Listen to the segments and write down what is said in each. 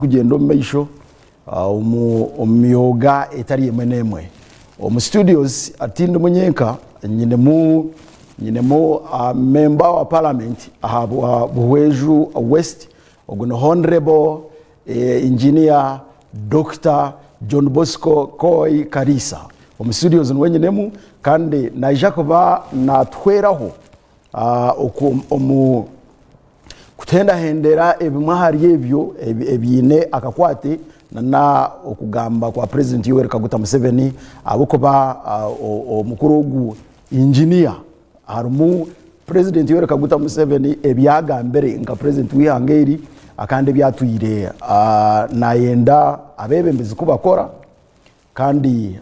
Kugyenda omu maisho omu myoga etari emwe n'emwe. Omu studios tindimu nyenka, nyinemu nyinemu member wa parliament ahabwa Buhweju West, ogu ni Honourable Engineer Dokita John Bosco Koi Kariisa. Omu studios niwe nyinemu kandi naija kuba natuhweraho omu Kutuhendahendera ebimwe ahari ebyo ebiine akakwate na okugamba kwa Purezidenti Yoweri Kaguta Museveni ahabw'okuba omukuru ogu inginiya harimu Purezidenti Yoweri Kaguta Museveni ebi agambire nka Purezidenti w'eihanga eri kandi ebi atwire nayenda abeebembezi ku bakora. Kandi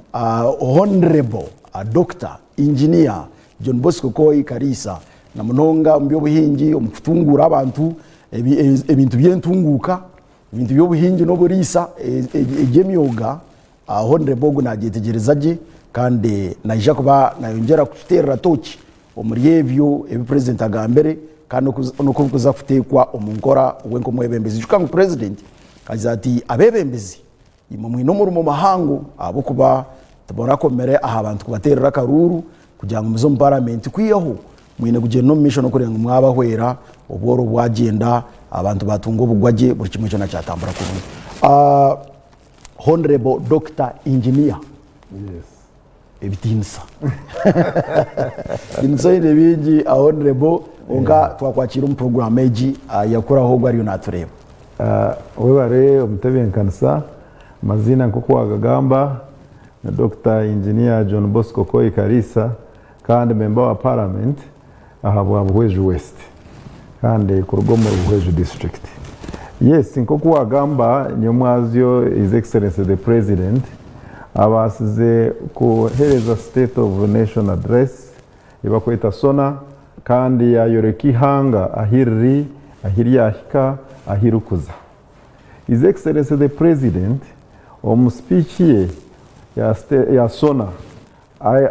Honourable Dokita Engineer John Bosco Kooyi Kariisa na munonga omu by'obuhingi, omu kutunguura abantu, ebintu by'entunguuka, ebintu by'obuhingi n'oburiisa, egi emyoga Honourable ogu nagyetegyereza gye kandi naija kuba nayongyera kututeerera tooki omuri ebyo ebi Purezidenti agambire kandi n'oku birikuza kuteekwa omu nkora we nk'omwebembezi. Ijuka ngu Purezidenti agira ati abeebembezi Imwe mwine omurimo muhango ahabw'okuba timurakomire aha bantu kubateerera akaruuru kugira ngu muze omu paramenti kwihaho mwine kugyenda omu maisho n'okureeba ngu mwabahwera obworo bwagyenda abantu batunga obugwagye buri kimwe kyona kyatambura kurungi. Honourable Doctor Engineer ebitiinisa ebitiinisa oine bingi Honourable kwonka twakwakiira omu puroguraamu egi yakuraho ogwo ariyo natureeba. Webare omutebenkanisa, amaziina nkoku wagagamba ni Dokita Engineer John Bosco Koi Kariisa kandi member wa parliament ahabwa Buhweju West kandi kuruga omuri Buhweju district. Yes nkoku wagamba nyomwazyo His Excellency the President abaasize kuhereza State of Nation Address eyibakweta SONA kandi yayoreka eihanga ahi riri, ahi ryahika, ahi ririkuza. His Excellency the President omu speech ye ya SONA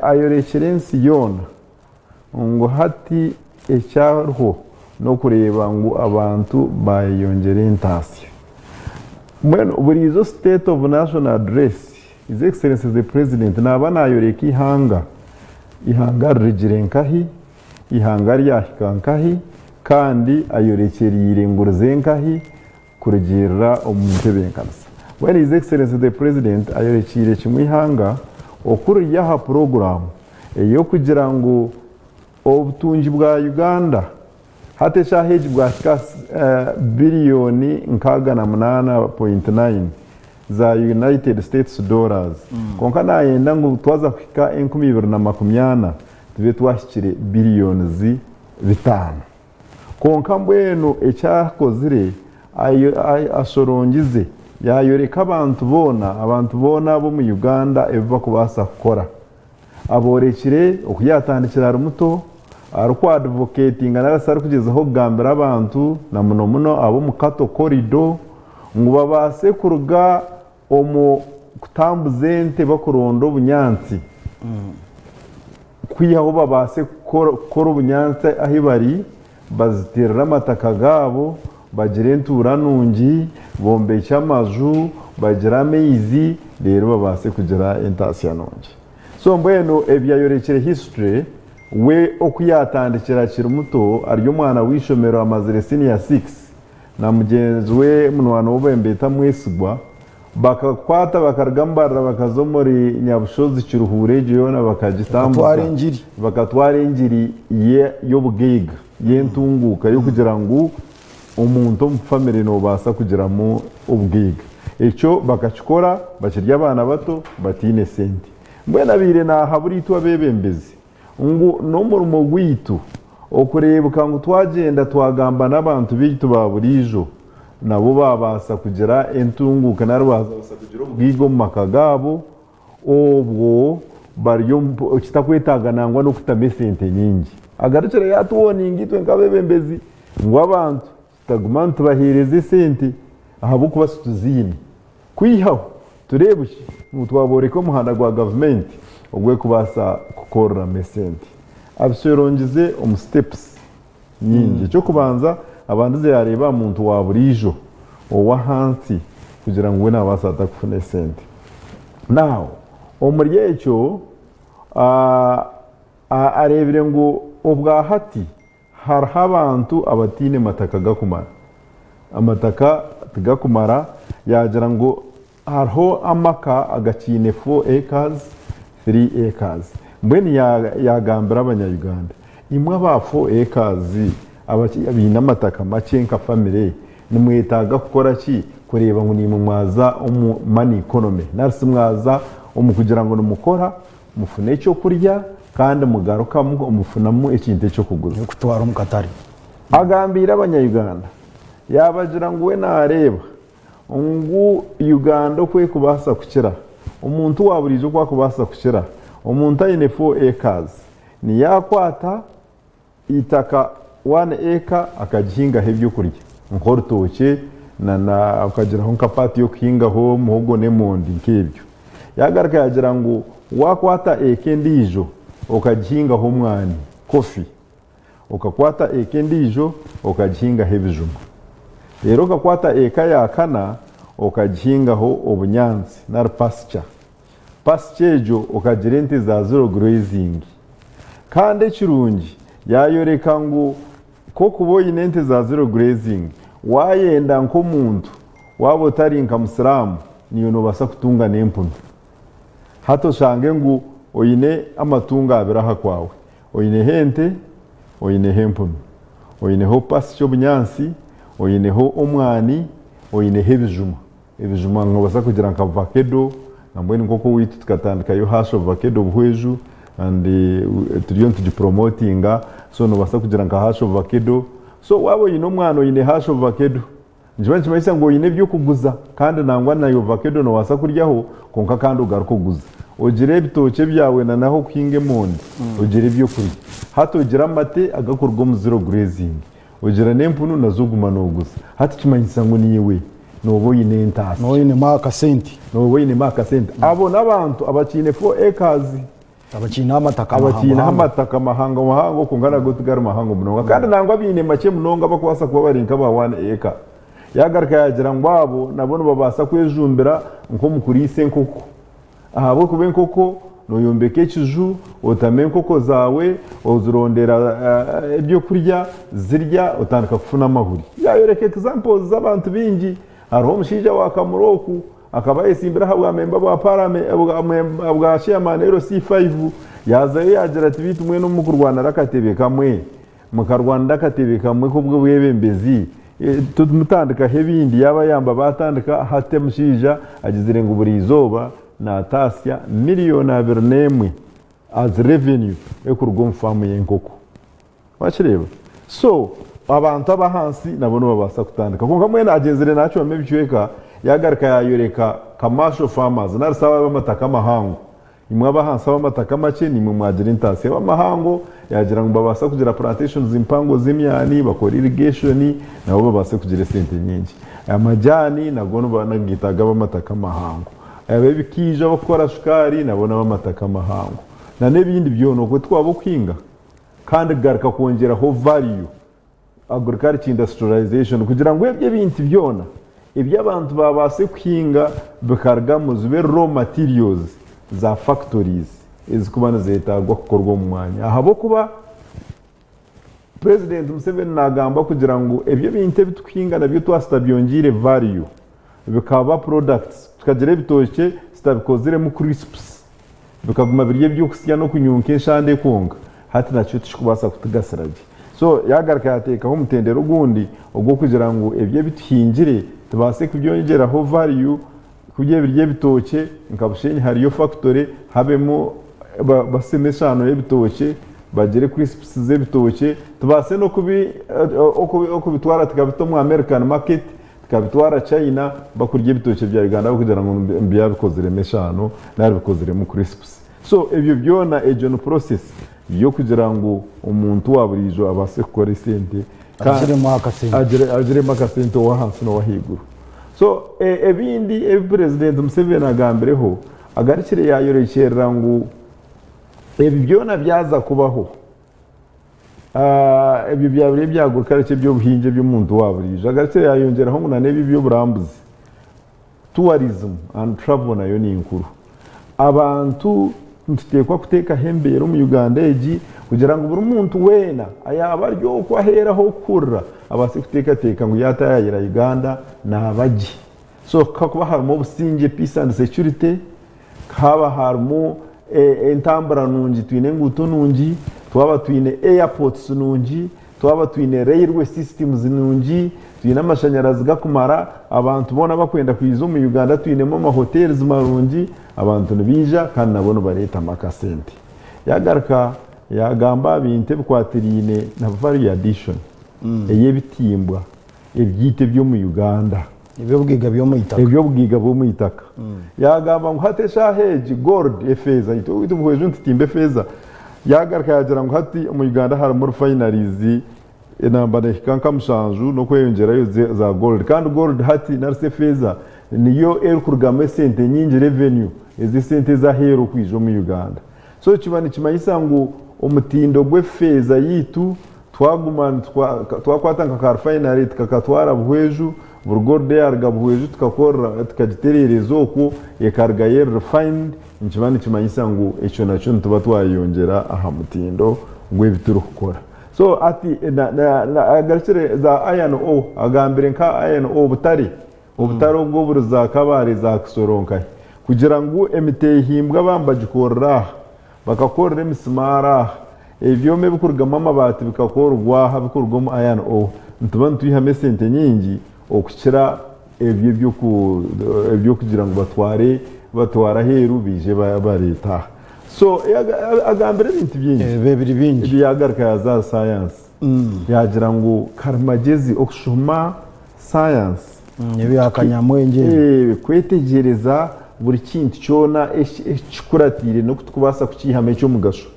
ayorekire ensi yoona ngu hati ekyariho n'okureeba ngu abantu baayeyongyera entaasya. Mbwenu buriijo State of National Address, His Excellency the President naaba naayoreka eihanga, eihanga rirugire nkahi, eihanga ryahika nkahi kandi ayorekyereire ngu rize nkahi kurugiirira omu ntebeekanisa. Mbwenu His Excellency the President ayorekyeire kimwe eihanga oku riri aha puroguraamu ey'okugira ngu obutungi bwa Uganda hati eshaaha egi bwahika biriyoni 68.9 za United States Dollars kwonka nayenda ngu twaza kuhika 2040 tube twahikire biriyoni 5. Kwonka mbwenu eki akozire, ashorongize, yaayoreka abantu boona, abantu boona ab'omu Uganda ebi barikubaasa kukora. Aboorekire oku yaatandikire ari muto, arikuadivoketinga nari shi arikugyezaho kugambira abantu na muno muno ab'omu Cattle Corridor ngu babaase kuruga omu kutambuza ente barikuronda obunyaatsi kwihaho babaase kukora obunyaatsi ahu bari, bazitirire amataka gaabo, bagire entuura nungi, bombekye amaju, bagire amaizi reero babaase kugira entaasya nungi. So mbwenu ebi ayorekire history we oku yaatandikire akiri muto ari omwana w'eishomero amazire senior six na mugyenzi we munywani we ou nibeeta Mwesigwa bakakwata bakaruga Mbarara bakaza omuri Nyabushozi Kiruhura egyo yoona bakagitambuza Bakatwara engiri. bakatwara engiri y'obugaiga y'entunguuka y'okugira ngu omuntu omu famire noobaasa kugiramu obugaiga. Ekyo bakakikora bakiri abaana bato bataine sente. Mbwenu abaire naahabura itwe abeebembezi ngu n'omurimo gwaitu okureebeka ngu twagyenda twagamba n'abantu baitu ba buriijo nabo baabaasa kugira entunguuka nari baabaasa kugira obugaiga omu maka gaabo obwo bari omu kitakwetaaga nangwa n'okutamu esente nyingi. Agarukire yaatuwoninga itwe nk'abeebembezi ngu abantu tutaguma nitubaheereza esente ahabw'okuba tituziine. Kwihaho tureebe ki ngu twabooreka omuhanda gwa gavumenti ogw'ekubaasa kukoreramu esente. Abishorongize omu steps nyingi. Eky'okubanza abandize yaareeba aha muntu wa buriijo ow'ahansi. kugira ngu we nabaasa ata kufuna esente. Now omuri ekyo areebire ngu obwahati hariho abantu abataine mataka gakumara. Amataka tigakumara yaagira ngu hariho amaka agakiine 4 acres, 3 acres. Mbwenu yaagambira abanya Uganda, imwe aba 4 acres abaine amataka makye nka famire nimwetaaga kukora ki kureeba ngu naimwe mwaza omu money economy nari shi mwaza omu kugira ngu nimukora mufune ekyokurya kandi mugarukamu mufunamu ekintu eky'okuguza. Kutwara omu katare. Agambiire abanya-Uganda yaabagira ngu we naareeba ngu Uganda oku erikubaasa kukira, omuntu wa buriijo oku arikubaasa kukira, omuntu aine 4 acres niyo akwata eitaka one acre akagihingaho ebyokurya nk'orutookye nana akagiraho nka paati y'okuhingaho muhogo n'emondi nk'ebyo. Yaagaruka yaagira ngu waakwata eka endiijo okagihingaho omwani, coffee, okakwata eka endiijo okagihingaho ebijuma, reero okakwata eka ya kana okagihingaho obunyaatsi nari pasture. Pasture egyo okagira ente za zero grazing. Kandi ekirungi yaayoreka ngu ku okuba oine ente za zero grazing, waayenda nk'omuntu waaba otari nka musiraamu naiwe noobaasa kutunga n'empunu. Hati oshange ngu oine amatungo abiri aha kwawe, oineho ente, oineho empunu, oineho pasture obunyaatsi, oineho omwani, oineho ebijuma. Ebijuma nobaasa kugira nka vakedo, nambwenu nk'oku owaitu tukatandikayo hash of vakedo Buhweju and turiyo nitugipromotinga so nobaasa kugira nka hash of vakedo. So waaba oine omwana oine hash of vakedo nikiba nikimanyisa ngu oine eby'okuguza kandi nangwa nayo vakedo nobaasa kuryaho kwonka kandi ogaruke oguze. Ogire ebitookye byawe na n'ahokuhinga emondi ogire ebyokurya. Hati ogire amate agakuruga omu zero grazing. Ogira n'empunu nazo oguma nooguza. Hati kimanyisa ngu naiwe nooba oine entaasya. Nooba oinemu akasente. Nooba oinemu akasente. Abo n'abantu abakiine 4 acres. Abakiineho amataka mahango Abakiineho amataka mahango mahango kwonka nago tigari mahango munonga. Kandi nangwa abaine makye munonga abakubaasa kuba bari nk'aba one acre. Yaagaruka yaagira ngu abo nabo nibabaasa kwejumbira nk'omu kuriisa enkoko. Ahabw'okuba enkoko noyombeka ekiju, otama enkoko zaawe, ozirondera ebyokurya zirya otandika kufuna amahuri. Yayoreka examples z'abantu baingi, hariho omushaija wa Kamuri oku akaba ayetsimbire aha bwa memba bwa parliament bwa chairman LC5 yazayo yagira ati beitu mwena omu mukurwanira akatebe kamwe Mukarwanira akatebe kamwe k'obwebembezi, mutandikaho ebindi, yaabayamba baatandika, hati omushaija agizire ngu buri izooba naataasya miriyoni 21 as revenue erikuruga omu faamu y'enkoko. Wakireeba? So, abantu ab'ahansi nabo nibabaasa kutandika. Kwonka mbwenu agyenzire naacwamu ebicweka, yaagaruka yaayoreka commercial farmers nari shi ab'amataka amahango Imwe ab'ahansi ab'amataka makye niimwe mwagira entaasya. Ab'amahango yaagira ngu babaasa kugira plantations mpango z'emyani, bakore irrigation nabo babaase kugira esente nyingi. Amajaani nago nibageeta ag'amataka mahango. Ab'ebikiijo ab'okukora shukaari nabo n'ab'amataka mahango. Na n'ebindi byona okwo tikwaba okuhinga? Kandi kugaruka kwongyeraho value. Agriculture Industrialization, kugira ngu ebyo ebintu byona ebi abantu babaase kuhinga bikarugamu zibe raw materials za factories ezikuba nizetagwa kukorwa omu mwanya ahabw'okuba President Museveni nagamba kugira ngu ebyo ebintu ebitukuhinga nabyo twaba tutabyongyeire value bikaba products tukagira ebitookye tutabikoziremu crisps Bikaguma biri eby'okusya n'okunyunka enshande kwonka, hati nakyo tikirikubaasa kutugasira gye. So yaagaruka yaateekaho omutendera ogundi ogw'okugira ngu ebyo ebi tuhingire tubaase kubyongyeraho value, ku biri ebitookye nka Bushenyi hariyo fakitori habemu baseme eshaano y'ebitookye, bagire crisps z'ebitookye, tubaase n'okubitwara tukabita omu American market. Tukabitwara China bakurya ebitookye bya Uganda barikugira ngu byabikoziremu eshaano nari bikoziremu crisps. So ebyo byona egyo ni process y'okugira ngu omuntu wa buriijo abaase kukora esente Agiremu akasente. Agiremu akasente ow'ahansi n'ow'ahaiguru. So ebindi ebi Purezidenti Museveni agambireho agarukire yaayorekyerera ngu ebi byona byaza kubaho, Ebyo byaba biri ebya agriculture eby'obuhingi eby'omuntu wa buriijo. Agarukire yayongyeraho ngu na n'ebyo eby'oburambuzi. Tourism and travel nayo ninkuru. Abantu nituteekwa kuteekaho embeera omu Uganda egi kugira ngu buri muntu weena ayaaba ari okwo aheeru ahu orikuhurira abaase kuteekateeka ngu yaataayaayira Uganda naaba gye. So kakuba harimu obusingye, peace and security, haaba harimu entambura nungi, twine enguuto nungi, twaba twine airports nungi, Twaba twine railway systems nungi, twine amashanyarazi gakumara, abantu boona abakwenda kwija omu Uganda twinemu ama hotels marungi, abantu nibaija kandi nabo nibareetamu akasente. Yagaruka yagamba aha bintu ebikwatiraine na value addition ey'ebitimbwa ebyaitu eby'omu Uganda. Eby'obugaiga by'omu itaka. Eby'obugaiga bw'omu itaka. Yaagamba ngu hati eshaaha egi gold, efeeza, itwe owaitu Buhweju nitutimba efeeza. Yaagaruka yaagira ngu hati omu Uganda harimu refineries enamba neehika nka mushanju n'okweyongyerayo za gold. Kandi gold hati nari shi efeeza niyo erikurugamu esente nyingi revenue ez'esente ez'aheeru okwija omu Uganda. So kiba nikimanyisa ngu omutindo gw'efeeza yaitu Twaguma twakwata nka ka refinery tukakatwara Buhweju, buri gold eyaruga Buhweju tukakorera tukagitereereza okwo ekarugayo eri refined, nikiba nikimanyisa ngu ekyo nakyo nituba twayongyera aha mutindo gw'ebi turikukora. So hati agarukire za iron ore, agambire nka iron ore obutare, obutare obwo oburi za Kabale za Kisoro nkahi, kugira ngu emiteehimbwa baaba nibagikorera aha, Bakakorera emisimaari aha, ebyoma ebikurugamu amabaati bikakorwa aha bikuruga omu iron ore. Nituba nitwihamu esente nyingi okukira ebyo eby'okugira ngu batware batware aheeru baije bareete aha. So agambire ebintu bingi. Ebi biri bingi. Ebi yagaruka yaaza aha sayansi yaagira ngu karimagyezi okushoma sayansi Ebya kanyamwengye ebi. Kwetegyereza buri kintu kyona ekikuratiire n'oku turikubaasa kukiihamu eky'omugasho.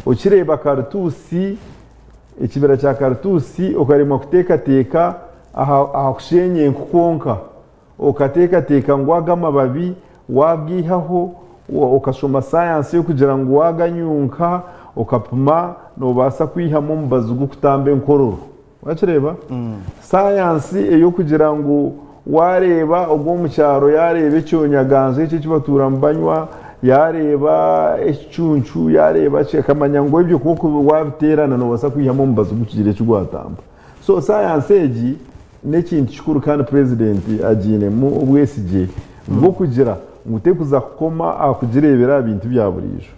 Okireeba karituusi, ekibira kya karituusi okaremwa kuteekateeka aha kusheenya enku kwonka. Okateekateeka ngu aga amababi waagaihaho, okashoma sayansi y'okugira ngu waaganyunka, okapima noobaasa kwihamu omubazi gw'okutamba enkororo. Wakireeba? Sayansi ey'okugira ngu waareeba ogwo omu kyaro yaareeba ekyonyaganja ekyo eki batuura nibanywa, yaareeba ekicuncu, yaareeba ki, akamanya ngu ebyo ku waabiteerana noobaasa kwihamu omubazi gukugire eki gwatamba. So sayansi egi n'ekintu kikuru kandi purezidenti agiinemu obwesigye bw'okugira ngu terikuza kukoma aha kugireebera aha bintu bya buriijo.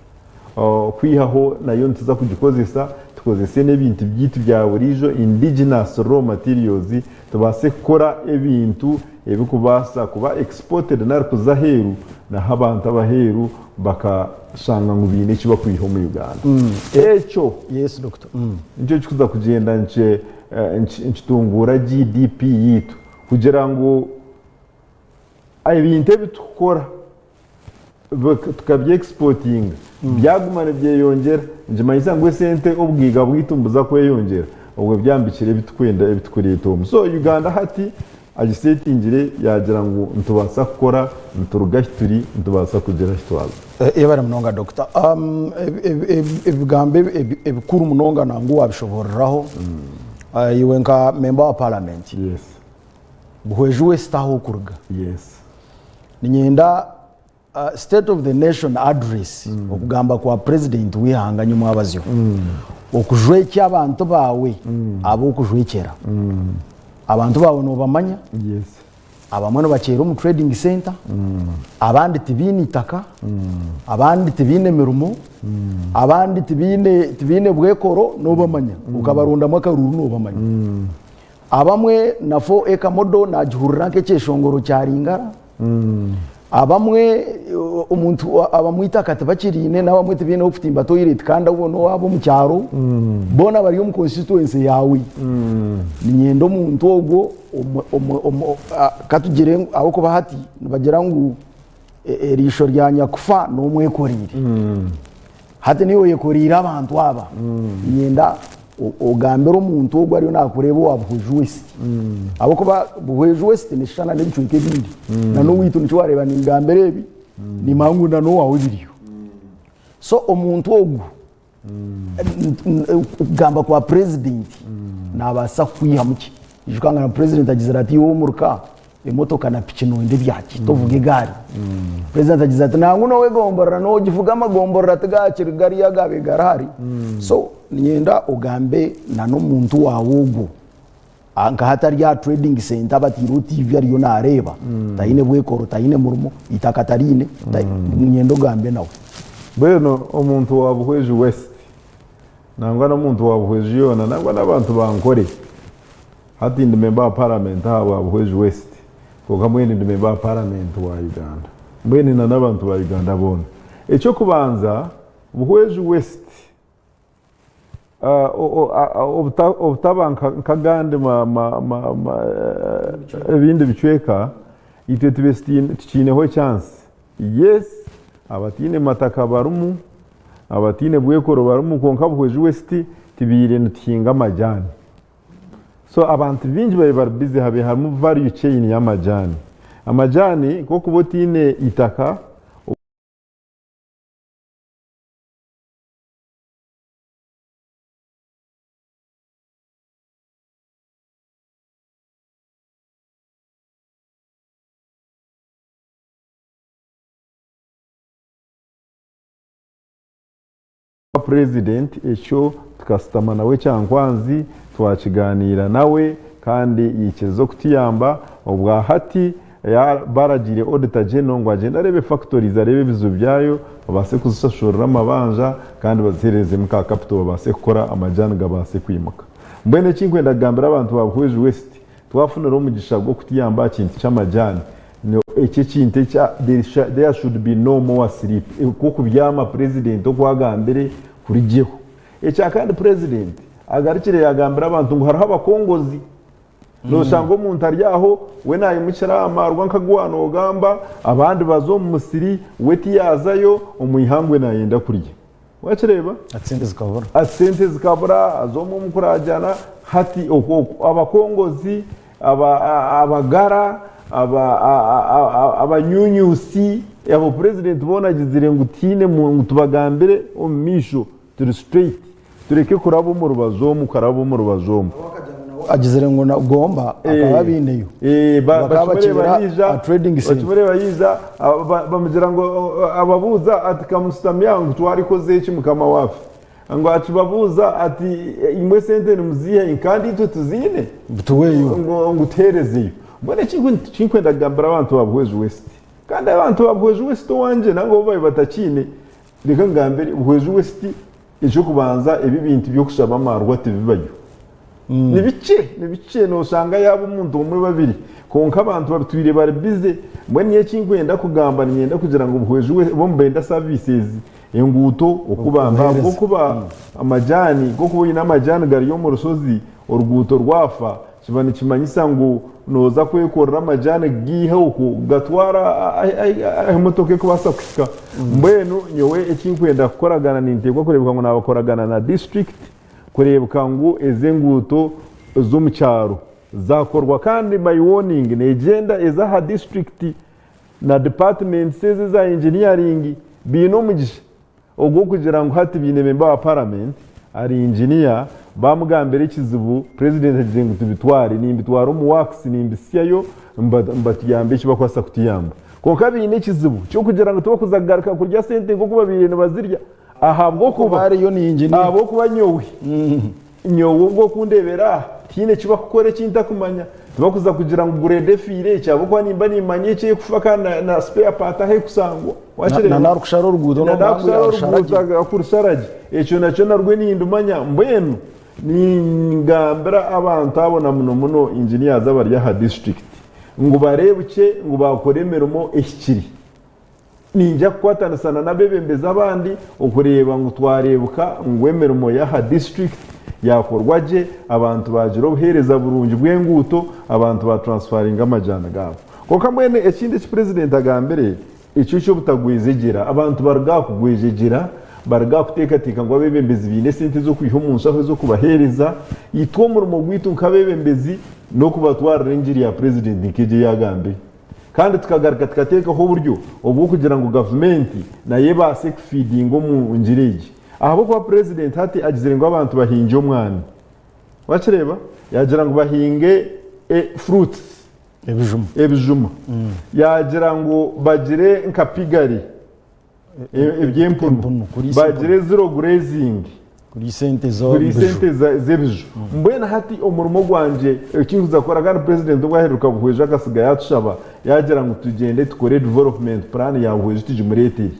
Kwihaho nayo nituza kugikozesa, tukozese n'ebintu byaitu bya buriijo, indigenous raw materials, tubaase kukora ebintu ebirikubaasa kuba exported nari kuza aheeru, naho abantu ab'aheeru bakashanga ngu baine eki bakwiha omu Uganda. Ekyo nikyo kirikuza kugyenda nikitunguura GDP yaitu kugira ngu ebintu ebi turikukora tukabyexportinga byaguma nibyeyongyera nikimanyisa ngu esente obugaiga bwaitu nibuza kweyongyera obwo byambikire ebiturikwenda ebiturikureeta omu so Uganda hati agisetingire yagira ngu nitubaasa kukora nituruga ahi turi nitubaasa kugira ahi twaza. Yebare munonga Doctor. Ebigambo ebikuru munonga nangwa wabishoboreraho iwe nka member wa parliament Buhweju West ahu orikuruga. Niinyenda State of the Nation Address, okugamba kwa President w'eihanga nyomwabazyo, okujwekya abantu baawe abu orikujwekyera. Abantu baawe noobamanya, abamwe nibakyera omu trading centre, abandi tibaine itaka, abandi tibaine mirimo, abandi tibaine tibaine bwekoro, noobamanya. Okabarondamu akaruuru noobamanya. Abamwe na 4 acre model naagihurira nk'ekyeshongoro kya Ringara. Abamwe omuntu abamwe eitaka tibakiriine n'abamwe tibaine h'okutimba toilet kandi obwo n'owaaba omu kyaro boona bari omu constituency yaawe. Niinyenda omuntu ogwo katugire ngu ahabw'okuba hati nibagira ngu eriisho rya nyakufa n'omwekoreire. Hati niiwe oyekoreire abantu aba, niinyenda ogambire omuntu ogwo ariyo naakureeba owa Buhweju West. Ahabw'okuba Buhweju West neeshushana n'ebicweka ebindi. Na n'owaitu nikyo waareeba ningambira ebi, niimanya ngu na n'owaawe biriyo. So omuntu ogwo, okugamba kwa purezidenti naabaasa kukwihamu ki? Ijuka ngu na purezidenti agizire ati iwe omuruka. Emotoka na piki noyenda ebyaki tovuga egaari. President agize ati nangwa nowegomborora nogivuga amagomborora tigakiri gariya agabaire garahari. So niinyenda ogambe na n'omuntu waawe ogwo nka hati ari aha trading center bataireho TV ariyo nareeba taine bwekoro taine murimo eitaka tariine niinyenda ogambe nawe. Mbwenu omuntu wa Buhweju West nangwa n'omuntu wa Buhweju yoona nangwa n'abantu ba Nkore Hati ndi memba wa paramenti aha bwa Buhweju West kwonka mbwenu ndi memba wa paramenti wa Uganda. Mbwenu na n'abantu ba Uganda boona. Eky'okubanza Buhweju West obutaba nk'agandi ebindi bicweka itwe tukiineho chance. Yes abataine mataka barimu, abataine bwekoro barimu kwonka Buhweju West tubaire nituhinga amajaani. So abantu baingi babaire bari busy habaire harimu value chain y'amajaani. Amajaani ku orikuba otaine eitaka Purezidenti ekyo tukasitama nawe Kyankwanzi twakiganiira nawe kandi yaikiriza okutuyamba. Obwa hati baragiire Auditor General ngu agyende areebe factories areebe ebizibu byayo babaase kuzishashurira amabanja kandi baziheerezemu ka capital babaase kukora amajaani gabaase kwimuka. Mbwenu ekinkwenda kugambira abantu ba Buhweju West, twafunire omugisha gw'okutuyamba aha kintu ky'amajaani Eki ekintu ekya there should be no more sleep okw'okubyama president oku agambire kurugyeho. Ekyakandi president agarukire yagambira abantu ngu hariho abakongozi noshanga omuntu ari aho we nayimukira aha marwa nka agu waaba nogamba abandi baza omu musiri we tiyazayo omu ihangwe nayenda kurya. Wakireeba? Ati sente zikabura. Ati sente zikabura haza omwe omu kuraagyana hati abakongozi abagara abanyunyusi abo purezidenti boona agizire ngu tihaine ngu tubagambire omu maisho turi straight tureke kuraba omu rubaju omu kuraba omu rubaju omu. Agizire ngu na Gomba akaba abaineyo. Bakaba bakiira aha trading center. Bakimureeba yaija bamugira ngu ababuuza ati kamusitamya ngu twarikoze eki mukama wafe. Ngu akibabuuza ati imwe esente nimuziiha hi kandi itwe tuziine? Tuweyo. Ngu tuheerezeyo. Mbwenu eki nkwenda kugambira abantu ba Buhweju West, kandi abantu ba Buhweju West owangye nangwa bo baabaire batakiine, reka ngambire Buhweju West Eky'okubanza ebi ebintu by'okushaba amaarwa tibibayo. Ni bikye, ni bikye nooshanga yaaba omuntu omwe babiri kwonka abantu batwire bari bize. Mbwenu nyowe eki nkwenda kugamba niinyenda kugira ngu obuhwezi obu nibenda services, enguuto okuba ahabw'okuba amajaani nk'okuba oine amajaani gari omu rushozi oruguuto rwafa Kiba nikimanyisa ngu nooza kwekorera amajaani kugaiha okwo kugatwara ahu emotoka erikubaasa kuhika. Mbwenu nyowe eki nkwenda kukoragana ninteekwa kureebeka ngu naakoragana na disiturikiti kureebeka ngu ezi enguuto ez'omu kyaro zaakorwa kandi my warning neegyenda eza aha disiturikiti na dipatimenti ezi eza inginiyaringi baine omugisha. Ogw'okugira ngu hati baine memba wa paramenti ari inginiya, baamugambira ekizibu, purezidenti agizire ngu tubitware, nimbitwara omu works nimbitsyayo nibatuyamba eki barikubaasa kutuyamba. Kwonka baine ekizibu ky'okugira ngu tibarikuza kugaruka kurya sente nk'oku babaire nibazirya ahabw'okuba ahabw'okuba nyowe Nyowe obwo okundeebera aha, tihaine eki bakukora eki ntakumanya. Tibakuza kugira ngu grade efiire eki ahabw'okuba nimba nimanya eki ekufa kandi na, na spare part ahu ekusangwa. Wakireeba? Na n'arikushara oruguuto Na n'omuhangu n'akushara yarushara oruguuto gye. akurushara gye. Ekyo nakyo narwo nindumanya. Mbwenu ningambira abantu abo na muno muno engineers abari aha district ngu bareebukye ngu baakora emirimo ehikire. Niinja kukwatanisa na n'abeebembezi abandi okureeba ngu twareebuka ngu emirimo y'aha disiturikiti yaakorwa gye, abantu baagira obuheereza burungi bw'enguuto, abantu baaturansfaringa amajaani gaabo. Kwonka mbwenu ekindi eki Purezidenti agambire, ekyo ky'obutagwejegyera, abantu baruga aha kugwejegyera, baruga aha kuteekateeka ngu abeebembezi baine esente z'okwiha omu nshaho ez'okubaheereza. Itwe omurimo gwaitu nk'abeebembezi n'okubatwarira engiri ya Purezidenti nk'egyo ei agambire. Kandi tukagaruka tukateekaho oburyo obw'okugira ngu gavumenti nayo ebaase kufiidinga omu ngira egi. Ahabw'okuba Purezidenti hati agizire ngu abantu bahingye omwani. Wakireeba? Yaagira ngu bahinge fruits. Ebijuma. Ebijuma. Yaagira ngu bagire nka piggery eby'empunu. Empunu, kuriisa Bagire zero grazing. Kuriisa ente Kuriisa z'ebiju. ente z'ebiju. Mbwenu hati omurimo gwangye eki ndikuza kukora kandi purezidenti obu aheruka Buhweju akasiga yaatushaba yaagira ngu tugyende tukore development plan ya Buhweju tugimureetere.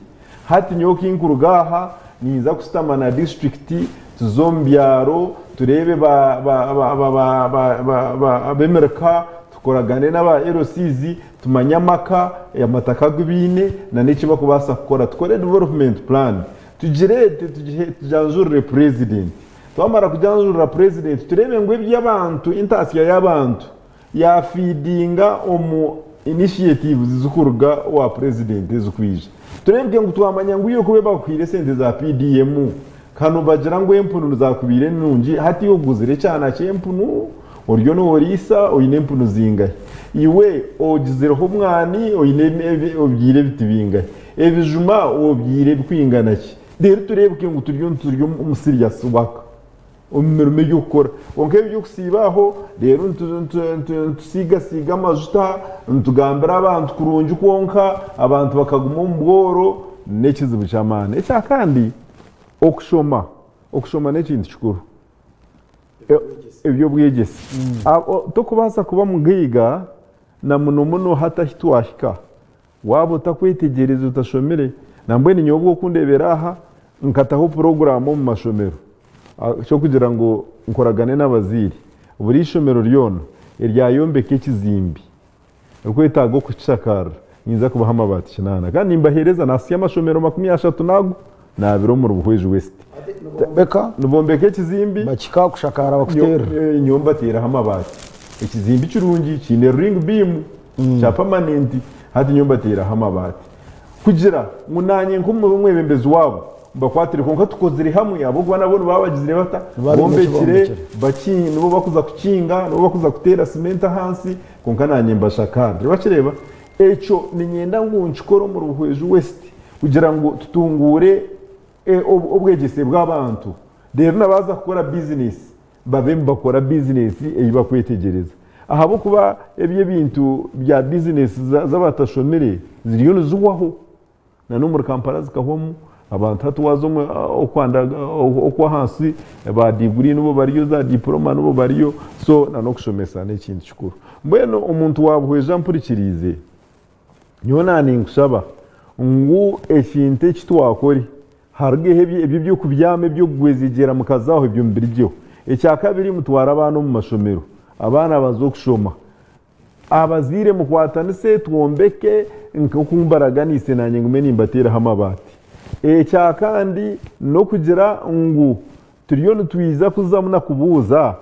Hati nyowe kinkuruga aha ninza kushutama na disiturikiti tuze omu byaro tureebe ba ba ba ba ba ba ba ba ab'emirika tukoragane n'aba LCs tumanye amaka amataka agu baine na n'eki bakubaasa kukora tukore development plan tugireete tugihe tugyanjurire purezidenti. Twamara kugyanjurira purezidenti tureebe ngu eby'abantu entaasya y'abantu Yaafiidinga omu initiatives zikuruga owa Purezidenti ezikwija. Tureebwe ngu twamanya ngu iwe kube bakuhaire esente za PDM, kanu bagira ngu empunu nizakubaire nungi, hati iwe oguzire ekyana ky'empunu, oriyo nooriisa, oine empunu zingahi? Iwe ogizireho omwani, oine obyaire ebiti bingahi? Ebijuma obyaire bikwingana ki? Reero tureebwe ngu turiyo nituri omu serious work. omu mirimo ey'okukora. Kwonka ebi eby'okusiiba aho, reero nitusiigasiiga amajuta, nitugambira abantu kurungi kwonka abantu bakaguma omu bworo, n'ekizibu ky'amaani. Ekya kandi, okushoma, okushoma n'ekintu kikuru. Eby'obwegyese. Tokubaasa kuba mugaiga na muno muno hati ahu twahika. Waaba otakwetegyereza otashomire, nambwenu nyowe obu okundeebera aha, nkataho puroguraamu omu mashomero ky'okugira ngu nkoragane n'abazaire. Buri ishomero ryona eryayombeka ekizimbi erikwetaaga okukishakarira, ninza kubaha amabaati kinaana. Kandi nimbaheereza naasya amashomero 30 n'ago naabire omuri Buhweju West. Nibombeka? Nibombeka ekizimbi. Bakihika kushakaara bakuteerera? Nyowe mbateeraho amabaati. Ekizimbi kirungi kiine ring beam. Kya permanent hati nyowe mbateeraho amabaati kugira ngu nanye nk'omwebembezi waabo mbakwatire kwonka tukozire hamwe ahabw'okuba nabo nibaba bagizire bata bombekire nibo bakuza kukinga nibo bakuza kuteera cement ahansi kwonka nanye mbashakaarire wakireeba ekyo niinyenda ngu nkikore omuri Buhweju West kugira ngu tutunguure obwegyese bw'abantu reero nabaaza kukora bizinesi babe nibakora bizinesi ei bakwetegyereza ahabw'okuba ebi ebintu bya bizinesi z'abatashomire ziriyo nizihwaho na n'omuri Kampala zikahwamu abantu hati waaza okw'ahansi ba diguri nibo bariyo za diporoma nibo bariyo so na n'okushomesa n'ekintu kikuru. Mbwenu omuntu wa buhwezi ampurikiriize Nyowe naninkushaba ngu ekintu eki twakore harugeho ebyo ebyokubyama ebyokugwezegyera mukazaho ebyo mubirugyeho. Ekyakabiri mutware abaana omu mashomero abaana baze okushoma. Abazaire mukwatanise twombeke nkoku mbaraganise nanye ngume nimbateraho amabaati. Ekyakandi nokugira ngu Turiyo nitwija kuzamu na kubuuza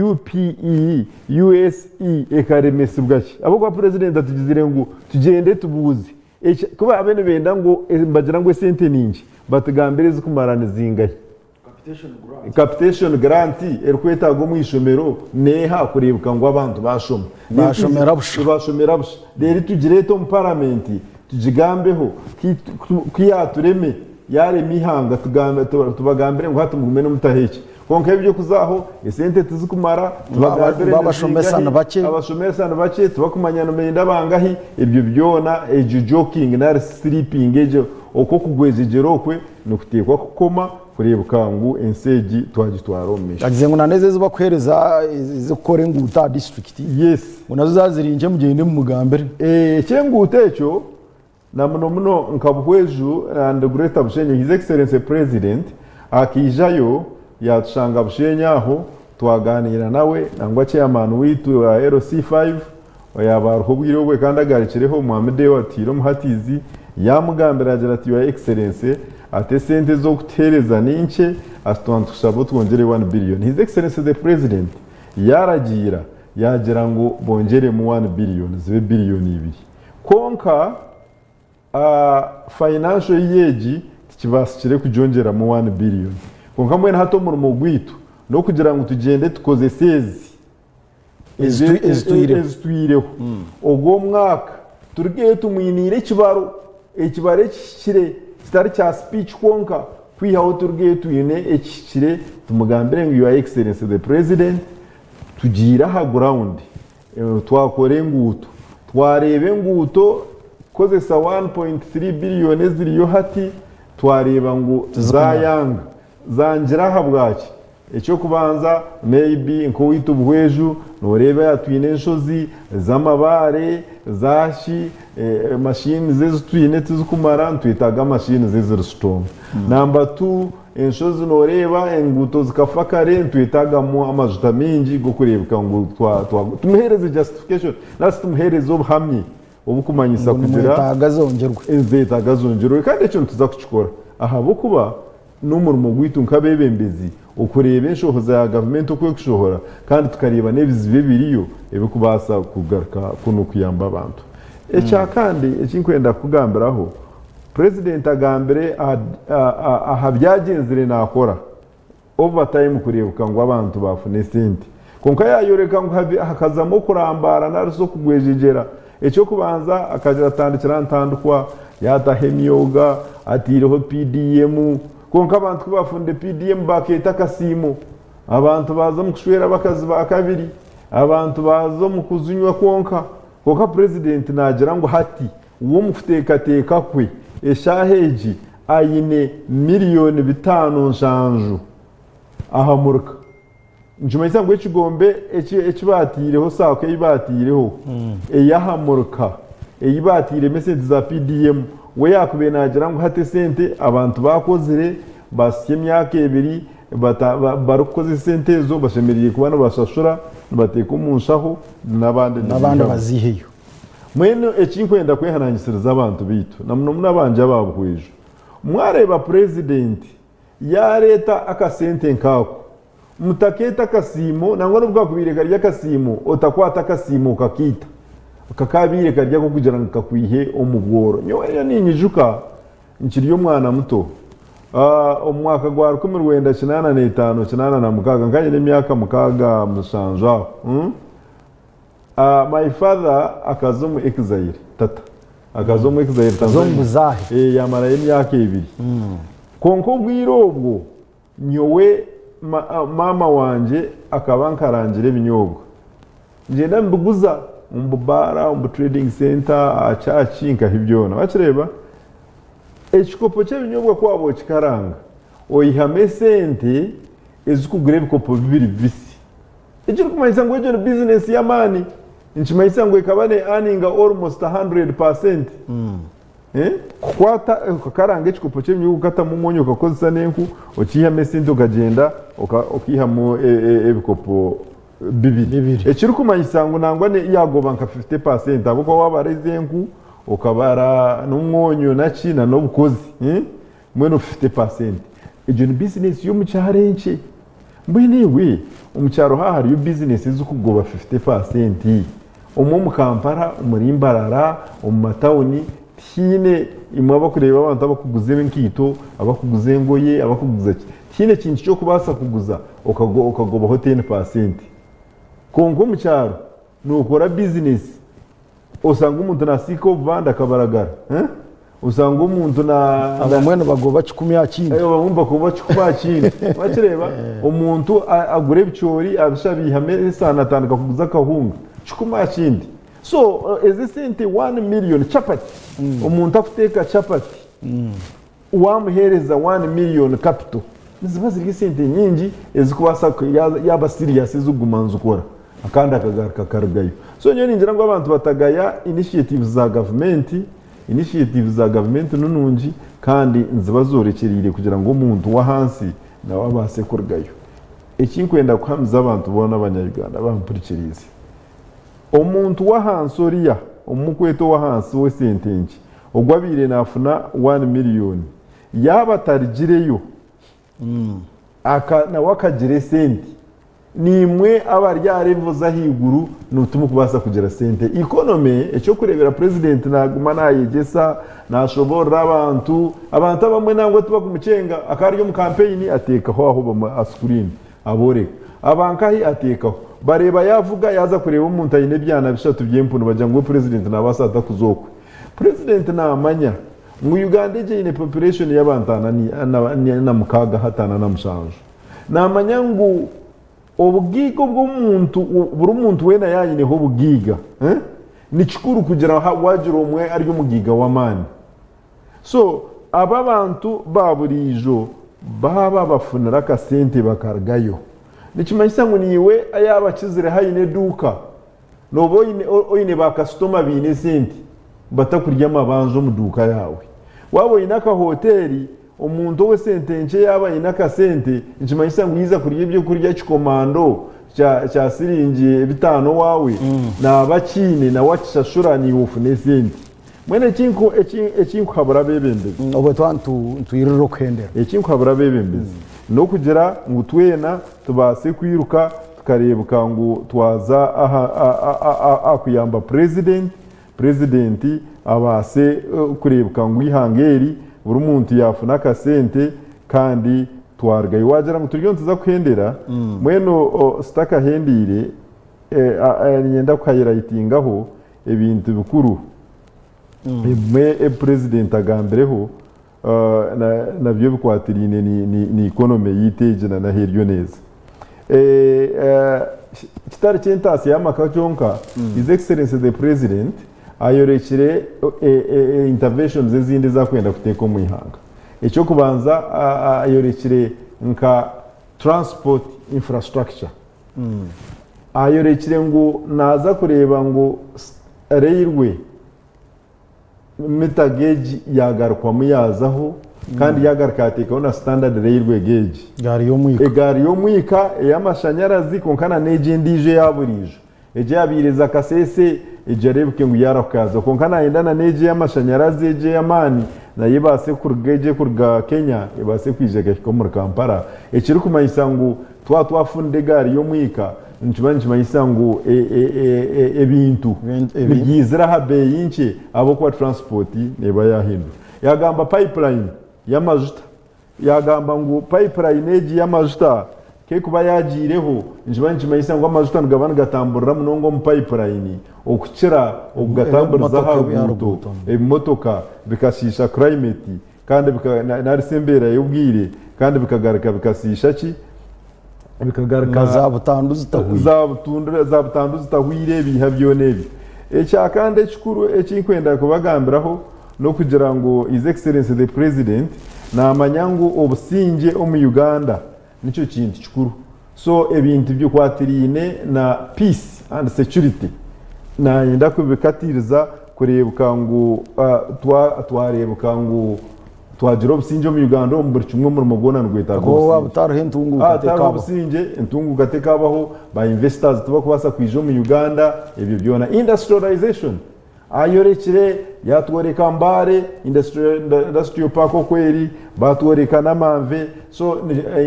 UPE, USE ekaremesibwa ki? Ahabw'okuba purezidenti atugizire ngu tugyende tubuuze. Eki ku baabe nibenda ngu nibagira ngu esente ni nkye, batugambire ezirikumara ni zingahi? Capitation grant erikwetaaga omu ishomero neeha kureebeka ngu abantu baashoma? Baashomera busha. Baashomera busha. Reero tugireete omu paramenti tugigambeho ku yaatureme. Yaarema eihanga tubagambire ngu hati mugume nimutaho eki. Kwonka eby'okuza aho esente tizikumara, tubagambire Ngu abashomesa ni bakye. Abashomesa ni bakye, tibakumanya nibenda bangahi, ebyo byona egyo joking nari sleeping egyo okwo okugwejegyera okwe nikuteekwa kukoma kureebeka ngu ensi egi twagitwara omu maisho. Agize ngu na n'ezo ezi bakuheereza ez'okukora enguuto aha disiturikiti Yes. ngu nazo zaaba ziri nkye mugyende mumugambire. Eky'enguuto ekyo Na muno muno nka Buhweju and Greater Bushenyi, His Excellency President akaijayo yatushanga Bushenyi aho twaganiira nawe nangwa Chairman waitu wa LC5 oyaaba ariho obwire obwe kandi agarukireho Mwami Deo Atuhaire Omuhatizi yamugambira agira ati Your Excellency ati esente ez'okutuheereza ni nkye ati twaba nitukushaba otwongyere one billion. His Excellency the President yaragiira yagira ngu bongyeremu one billion zibe billion ibiri. Kwonka financial year egi tikibaasikire kugyongyeramu one billion. Kwonka mbwenu hati omurimo gwaitu n'okugira ngu tugyende tukozese ezi ezitwireho. Ogu omwaka turugeyo tumwiniire ekibaro, ekibaro ekihikire kitari kya speech kwonka kwihaho turugeyo twine ekihikire tumugambire ngu your excellency the president tugiire aha ground. Twakora enguuto. Twareeba enguuto kukozesa 1.3 billion eziriyo hati, twareeba ngu zayanga. Zangira ahabwaki? Eky'okubanza maybe nk'owaitu Buhweju noreeba twine enshozi z'amabaare zaki, machines ezi twine tizikumara nitwetaaga machines eziri strong. Number two Enshozi noreeba enguuto zikafa kare nitwetagamu amajuta maingi g'okureebeka ngu tumuheereze justification nari shi tumuheereze obuhamye obukumanyisa Ngu kugira nimwetaaga zongyerwe. Nizetaaga zongyerwe kandi ekyo nituza kukikora ahabw'okuba n'omurimo gwaitu nk'abeebembezi okureeba enshohoza ya gavumenti oku erikushohora kandi tukareeba n'ebizibu ebiriyo ebirikubaasa kugaruka kunu kuyamba abantu. Ekya kandi eki ndikwenda kukugambiraho, Purezidenti agambire aha byagyenzire nakora overtime kureebeka ngu abantu baafuna esente. Kwonka yaayoreka ngu hakazamu okurambaara nari shi okugwejegyera. Eky'okubanza akagira atandikire aha ntandikwa, yaataho emyoga, ataireho PDM. Kwonka abantu ku baafunire PDM baakeeta akasiimo. Abantu baaza omu kushwera abakazi ba kabiri, abantu baaza omu kuzinywa kwonka. Kwonka Purezidenti naagira ngu hati We omu kuteekateeka kwe, eshaaha egi aine miriyoni bitaano nshanju aha muruka. Nikimanyisa ngu ekigombe eki baataireho, saako ei baataireho ey'aha muruka ei baatairemu esente za PDM, we yaakubaire naagira ngu hati esente abantu baakozire baasya emyaka ebiri barikukozesa esente ezo bashemereire kuba nibashashura nibateeka omu nshaho n'abandi N'abandi baziiheyo. Mbwenu eki nkwenda kwehanangisiriza abantu baitu na muno muno abangye aba Buhweju, mwareeba Purezidenti yaareeta akasente nk'ako, mutakeeta akasiimo nangwa n'obu kakubaire kari akasiimo, otakwata akasiimo okakaita. Kakaabaire kari ak'okugira ngu kakwihe omu bworo. Nyowe ninyijuka nkiri omwana muto, omu mwaka gwa 1985, 86, nkaba nyine emyaka mukaaga mushanju aho. My father akaza omu exile, tata akaza omu exile Akaza omu buzaahe. Eh, yamarayo emyaka ebiri. Kwonka obwire obwo nyowe ma, maama wangye akaba ankarangira ebinyobwa. Ngyenda mbiguza omu bubaara, omu bu trading center, aha church nkahi byona. Wakireeba? Ekikopo ky'ebinyobwa ku waaba okikaranga, oihamu esente ezikugura ebikopo bibiri bibisi. Ekirikumanyisa ngu egyo ni bizinesi y'amaani. Nikimanyisa ngu ekaba ne earninga almost 100%. Eh? Kukwata okakaranga ekikopo ky'ebinyobwa okatamu omwonyo okakozesa n'enku okiihamu esente okagyenda okaihamu ebikopo bibiri. Bibiri. Ekirikumanyisa ngu nangwa yaagoba nka 50% ahabw'okuba waabara ez'enku, okabara n'omwonyo naki na n'obukozi. Mbwenu 50%. Egyo ni bizinesi y'omu kyaro enkye. Mbwenu iwe omu kyaro haaba hariyo bizinesi ezirikugoba 50%, omwe omu Kampala, omuri Mbarara, omu matawuni tihaine imwe abarikureeba abantu abarikuguza enkaito, abarikuguza engoye, abarikuguza ki, tihaine kintu ky'okubaasa kuguza okagobaho 10%. Kwonka omu kyaro nookora bizinesi Osanga omuntu nasiika obubanda akabaragara eh? Osanga omuntu na Abamwe nibagoba kikumi aha kindi. Eh, abamwe nibagoba kikumi aha kindi. Wakireeba? Omuntu agura ebicoori abisha abiihamu esaano atandika kuguza akahunga kikumi aha kindi. So ezi esente one million chapati, omuntu akuteeka chapati Wamuheereza one million capital niziba ziri esente nyingi ezikubaasa yaaba serious ezikuguma nizikora akandi akagaruka karugayo. So nyowe ningira ngu abantu batagaya initiatives za gavumenti, initiatives za gavumenti ni nungi kandi niziba zorekyereire kugira ngu omuntu w'ahansi nawe abaase kurugayo. Ekinkwenda kuhamiza abantu boona abanya Uganda abampurikiriize, omuntu w'ahansi oriya omukweto ow'ahansi ow'esente nkye, Ogwo abaire naafuna wani miriyoni yaaba atarigireyo nawe akagira esente, naimwe abari aha level z'ahaiguru timukubaasa kugira sente. Economy eky'okureebera purezidenti naaguma naayegyesa, naashoboorora abantu, abantu abamwe nangwa tibakumukyenga akaba ari omu kampeyini ateekaho aho aha sikuriini abooreka, aba nkahi ateekaho, bareeba yaavuga yaaza kureeba omuntu aine ebyana bishatu by'empunu bagira ngu we purezidenti naabaasa ata kuza okwe. Purezidenti naamanya ngu Uganda egi eine population y'abantu ana na mukaaga hati ana na mushanju. Naamanya ngu Obugaiga obw'omuntu, buri muntu weena yaaba aineho obugaiga, ni kikuru kugira waagira omwe ari omugaiga w'amaani. So abo abantu ba buriijo baaba bafunire akasente bakarugayo, nikimanyisa ngu naiwe yaaba akizireho aine eduuka, nooba oine baakasitoma baine esente batakurya amabanja omu duuka yaawe. Waaba oine akahoteeri, omuntu ow'esente nkye yaaba aine akasente, nikimanyisa ngu yaiza kurya ebyokurya kikomando kya siringi bitaano owaawe, naaba akiine nawe akishashura naiwe ofune esente. Mbwenu eki nkuhabura abeebembezi. Obwo twaba nitwirira okuhendera. Eki nkuhabura abeebembezi n'okugira ngu twena tubaase kwiruka tukareebeka ngu twaza aha kuyamba purezidenti, purezidenti abaase kureebeka ngu eihanga eri buri muntu yaafuna akasente kandi twarugayo. Waagira ngu turiyo nituza kuhendera, mbwenu zitakahendeire niinyenda kuhayirayitingaho ebintu bikuru ebimwe ebi purezidenti agambireho nabyo bikwatiraine na economy yaitu egi na n'ahu eriyo neeza. Kitari ky'entaasya y'amaka kyonka, His Excellency the President ayorekire interventions ezindi ezi arikwenda kuteeka omu ihanga. Eky'okubanza ayorekire nka transport infrastructure. Ayorekire ngu naaza kureeba ngu railway meter gauge yaagarukwamu yaazaho kandi yaagaruka yaateekaho na standard railway gauge. Egaari y'omwika. Egaari y'omwika ey'amashanyarazi kwonka na n'egyo endiijo eya buriijo. Egyo eyabaire eza Kasese egyo ereebeke ngu yaarahuka yaazaho kwonka naayenda na n'egyo ey'amashanyarazi egyo ey'amaani nayo ebaase kuruga egyo erikuruga Kenya ebaase kwija ekahika omuri Kampala ekirikumanyisa ngu Twaba twafunire egaari y'omwika nikiba nikimanyisa ngu ebintu nibyizira aha beeyi nkye ahabw'okuba transport neeba yaahindura. Yaagamba pipeline y'amajuta, yaagamba ngu pipeline egi y'amajuta ku erikuba yaagiireho nikiba nikimanyisa ngu amajuta nigaba nigatamburira munonga omu pipeline okukira okugatamburiza aha ruguuto, ebimotoka bikashiisha climate kandi nari shi embeera y'obwire kandi bikagaruka bikasiisha ki? Bikagaruka Na za butandu zitahwire. Za butundu za butandu zitahwire ebiiha byona ebyo. Ekya kandi ekikuru eki nkwenda kubagambiraho n'okugira ngu His Excellency the President naamanya ngu obusingye omu Uganda nikyo kintu kikuru. So ebintu bikwatiraine na peace and security nayenda kubikatiriza kureebeka ngu twareebeka ngu twagira obusingye omu Uganda omu buri kimwe omurimo gwona nigwetaaga obusingye. Waaba tariho entunguuka Tariho tekabaho. obusingye entunguuka tekabaho, ba investors tibakubaasa kwija omu Uganda ebyo byona. Industrialization Ayorekire, yatworeka Mbale industrial park oku eri, batworeka Namanve, so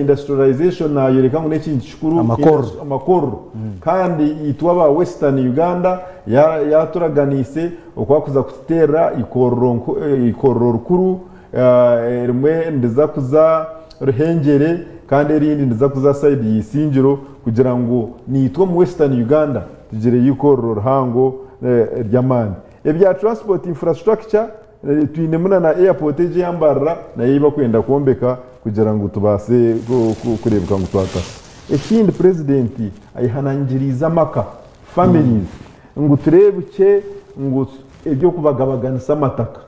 industrialization nayoreka ngu n'ekintu kikuru. Amakorro. Amakorro. Kandi itwe aba Western Uganda yaturaganiise oku arikuza kututeerera eikorro rikuru, rimwe niriza kuza Ruhengyere kandi erindi niriza kuza sayidi ya Isingiro kugira ngu naitwe omu Western Uganda tugire eikorro rihango ry'amaani. Ebya transport infrastructure twinemu na airport egi eya Mbarara nayo ei barikwenda kwombeka kugira ngu tubaase kureebeka ngu twatasa. Ekindi purezidenti ayehanangiriize amaka, families, ngu tureebekye ngu eby'okubagabaganisa amataka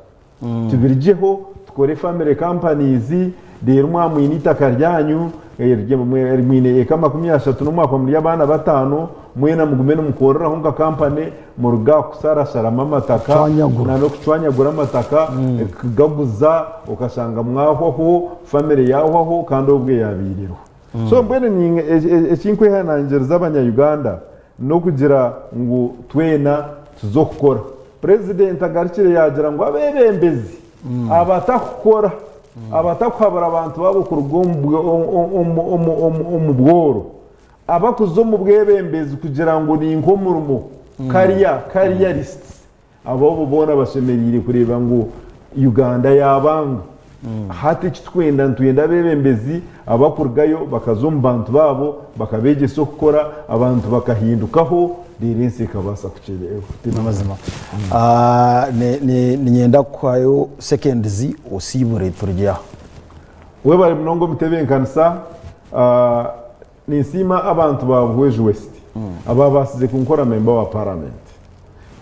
Tubirugyeho tukore family companies reero mwaba mwine eitaka ryanyu mwine eka 30 n'omwaka muri abaana bataano mwena mugume nimukoreraho nka company muruge aha kusharasharamu amataka Kucwanyagura. n'okucwanyagura amataka kugaguza okashanga mwahwaho family yahwaho kandi obwe yabaire eriho. So mbwenu eki nkwehanangiriza abanya Uganda n'okugira ngu twena tuze okukora. Purezidenti agarukire yaagira ngu abeebembezi abatakukora, abatakuhabura abantu baabo kuruga omu bworo, abakuza omu bwebembezi kugira ngu ni nk'omurimo, career, careerists, abo boona bashemereire kureeba ngu Uganda yaabanga. Hati eki turikwenda nitwenda abeebembezi abarikurugayo bakaza omu bantu baabo bakabeegyesa okukora, abantu bakahindukaho reero ensi ekabaasa kutereera. N'amazima. Niinyenda kukuhayo seconds osiibure turugye aha. Webare munonga omutebenkanisa. Ninsiima abantu ba Buhweju West ababaasize kunkora memba wa Paramenti.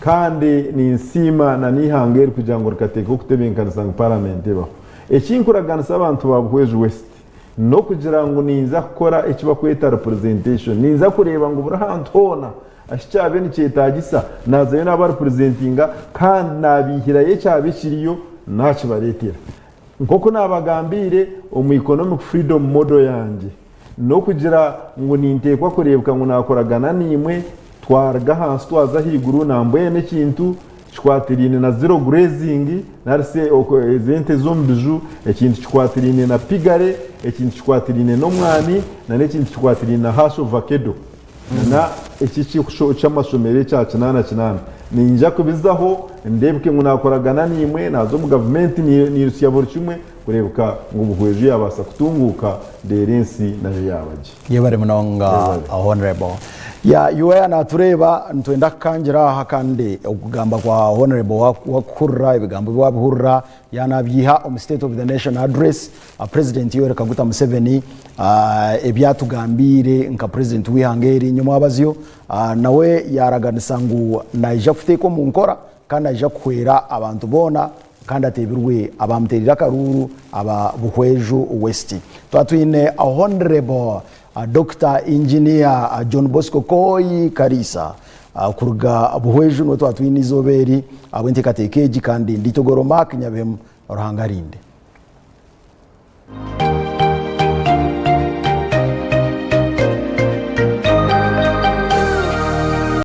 Kandi ninsiima na n'eihanga eri kugira ngu rikateeka okutebenkanisa ngu Paramenti ebaho. Eki nkuraganisa abantu ba Buhweju West n'okugira ngu ninza kukora eki bakweta representation. Ninza kureeba ngu buri hantu hoona ahu kyabe nikyetaagisa naazayo naabarepresentinga kandi naabaihirayo ekyabe kiriyo naakibareetera. Nk'oku naabagambiire omu Economic Freedom Model yangye, n'okugira ngu ninteekwa kureebeka ngu naakoragana naimwe, twaruga ahansi twaza ahaiguru, nambwenu ekintu kikwatiraine na zero grazing nari shi ente z'omu biju, ekintu kikwatiraine na piggery, ekintu kikwatiraine n'omwani, n'ekintu kikwatiraine na hass ovakedo. Na eki eky'amashomero ekya kinaana kinaana niinyija kubizaho ndeebeke ngu naakoragana naimwe, naaza omu gavumenti niirutsya buri kimwe kureebeka ngu Buhweju yaabaasa kutunguuka reero ensi nayo yaaba gye. Yebare munonga Yebare. Honourable. Ya iwe natureeba nitwenda kukangira aha kandi okugamba kwa Honourable wakuhurira ebigambo ebi wabihurira ya nabyiha omu State of the Nation Address President Yoweri Kaguta Museveni ebi atugambiire nka President w'eihanga eri nyomwabazyo nawe yaraganisa ngu naija kuteeka omu nkora kandi naija kuhwera abantu boona kandi ateebirwe abamutereire akaruuru aba Buhweju West. Twaba twine Honourable Dokita Engineer John Bosco Kooyi Kariisa kuruga Buhweju niwe twaba twine eizooba eri ahabw'enteekateeka egi kandi ndi Itogoro Mark Nyabihemu Ruhanga arinde.